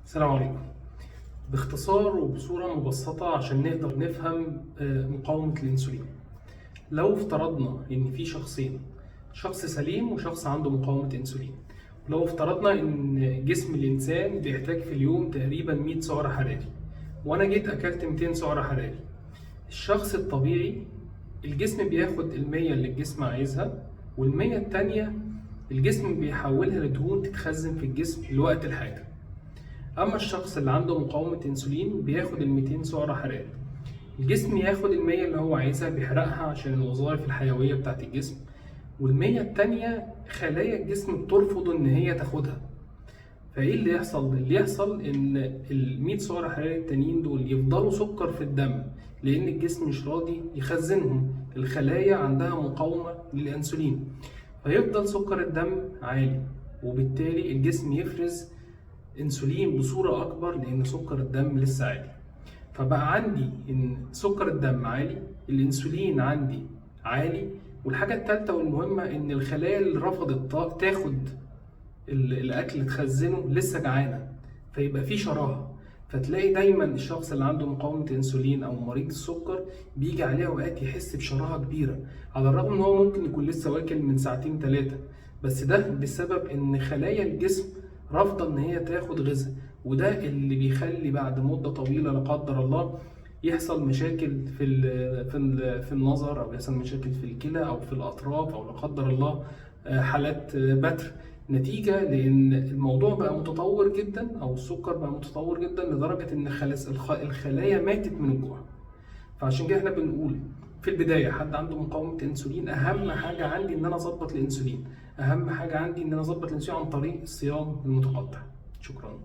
السلام عليكم. باختصار وبصورة مبسطة عشان نقدر نفهم مقاومة الأنسولين. لو افترضنا إن في شخصين، شخص سليم وشخص عنده مقاومة أنسولين، ولو افترضنا إن جسم الإنسان بيحتاج في اليوم تقريبا 100 سعر حراري، وأنا جيت أكلت 200 سعر حراري، الشخص الطبيعي الجسم بياخد المية اللي الجسم عايزها، والمية التانية الجسم بيحولها لدهون تتخزن في الجسم لوقت الحاجة. اما الشخص اللي عنده مقاومة انسولين بياخد ال 200 سعر حراري، الجسم ياخد المية اللي هو عايزها بيحرقها عشان الوظائف الحيوية بتاعت الجسم، والمية التانية خلايا الجسم بترفض ان هي تاخدها. فايه اللي يحصل؟ اللي يحصل ان ال 100 سعر حراري التانيين دول يفضلوا سكر في الدم، لان الجسم مش راضي يخزنهم، الخلايا عندها مقاومة للانسولين، فيفضل سكر الدم عالي، وبالتالي الجسم يفرز انسولين بصورة اكبر لان سكر الدم لسه عالي. فبقى عندي ان سكر الدم عالي، الانسولين عندي عالي، والحاجة الثالثة والمهمه ان الخلايا اللي رفضت تاخد الاكل تخزنه لسه جعانة، فيبقى في شراهه. فتلاقي دايما الشخص اللي عنده مقاومة انسولين او مريض السكر بيجي عليه اوقات يحس بشراهه كبيرة، على الرغم ان هو ممكن يكون لسه واكل من ساعتين ثلاثة، بس ده بسبب ان خلايا الجسم رافضه ان هي تاخد غذاء، وده اللي بيخلي بعد مده طويلة لا قدر الله يحصل مشاكل في النظر، او يحصل مشاكل في الكلى او في الاطراف، او لا قدر الله حالات بتر، نتيجة لأن الموضوع بقى متطور جدا، أو السكر بقى متطور جدا لدرجة إن خلاص الخلايا ماتت من الجوع. فعشان كده احنا بنقول في البداية حد عنده مقاومة انسولين، أهم حاجة عندي إن أنا أظبط الانسولين، أهم حاجة عندي إن أنا أظبط الانسولين عن طريق الصيام المتقطع. شكرا.